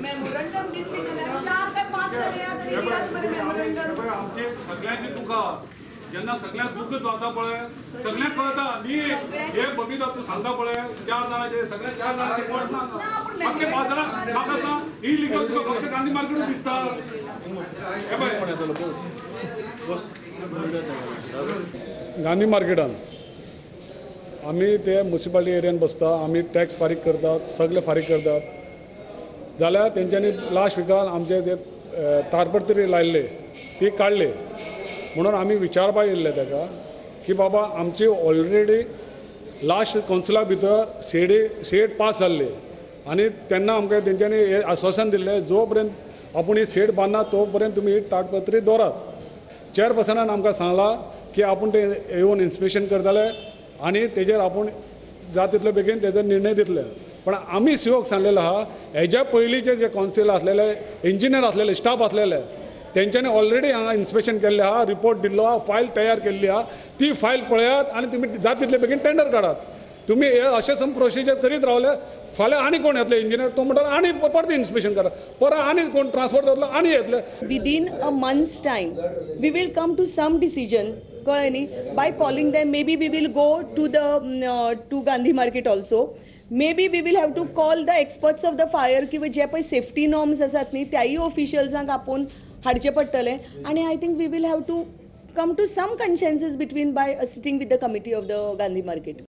Memorandum दितली जाल्यार चार काय पांच जाण तरी दियात मरे मेमोरंडम. आमचे सगळ्यांची तुका जेन्ना सगळ्यांक सुख जाता पळय, सगळ्यांक कळता न्ही. हे बबिता, तूं सांगता पळय, चार जाणांचे सगळे, चार जाणांचे कोण ना. आमचे पांच जाणां. म्हाका सांग, इलिगल तुका फक्त गांधी मार्केटूच दिसता? हे पळय, गांधी मार्केटान आमी ते मुन्सिपालिटी एरियान बसता. आमी टॅक्स फारीक करतात, सगळे फारीक करतात. जाल्यार तेंच्यांनी लास्ट विकान आमचे ते तारपत्री लायल्ले ती काडले. म्हणून आमी विचारपाक येयल्ले ताका की बाबा, आमची ऑलरेडी लास्ट कौन्सिला भितर सेडी सेड पास जाल्ले आनी तेन्ना आमकां तेंच्यांनी हें आस्वासन दिल्लें, जो पर्यंत आपूण ही सेड बांदना तो पर्यंत तुमी ही ताडपत्री दवरात. चेअरपर्सनान आमकां सांगलां की आपूण ते येवन इन्स्पेक्शन करतले आनी तेजेर आपूण जाता तितले बेगीन तेजो निर्णय दितले. पण आमी सीओक सांगलेलो आहा, हेज्या पयलींचे जे कौन्सिल आसलेले, इंजिनियर आसलेले, स्टाफ आसलेले, तेंच्यांनी ऑलरेडी हांगा इन्स्पेक्शन केल्लें आहा, रिपोर्ट दिल्लो आहा, फायल तयार केल्ली आहा. ती फायल पळयात आनी तुमी जाता तितले बेगीन टेंडर काडात. तुमी हे अशें सम प्रोसिजर करीत रावले, फाल्यां आनी कोण येतले इंजिनियर, तो म्हणटा आनी परत इन्स्पेक्शन करा, परत आनी कोण ट्रान्सफर जातलो आनी येतले. Within a month's time we will come to some decision, कळ्ळें न्ही? By calling them, maybe we will go to Gandhi Market also. Maybe we will have to call the experts of the fire किंवा जे पळय safety norms आसात न्ही, त्याय ऑफिशियल्सांक आपोवन हाडचें पडटलें. आनी I think we will have to come to some consensus between by sitting with the committee of the Gandhi Market.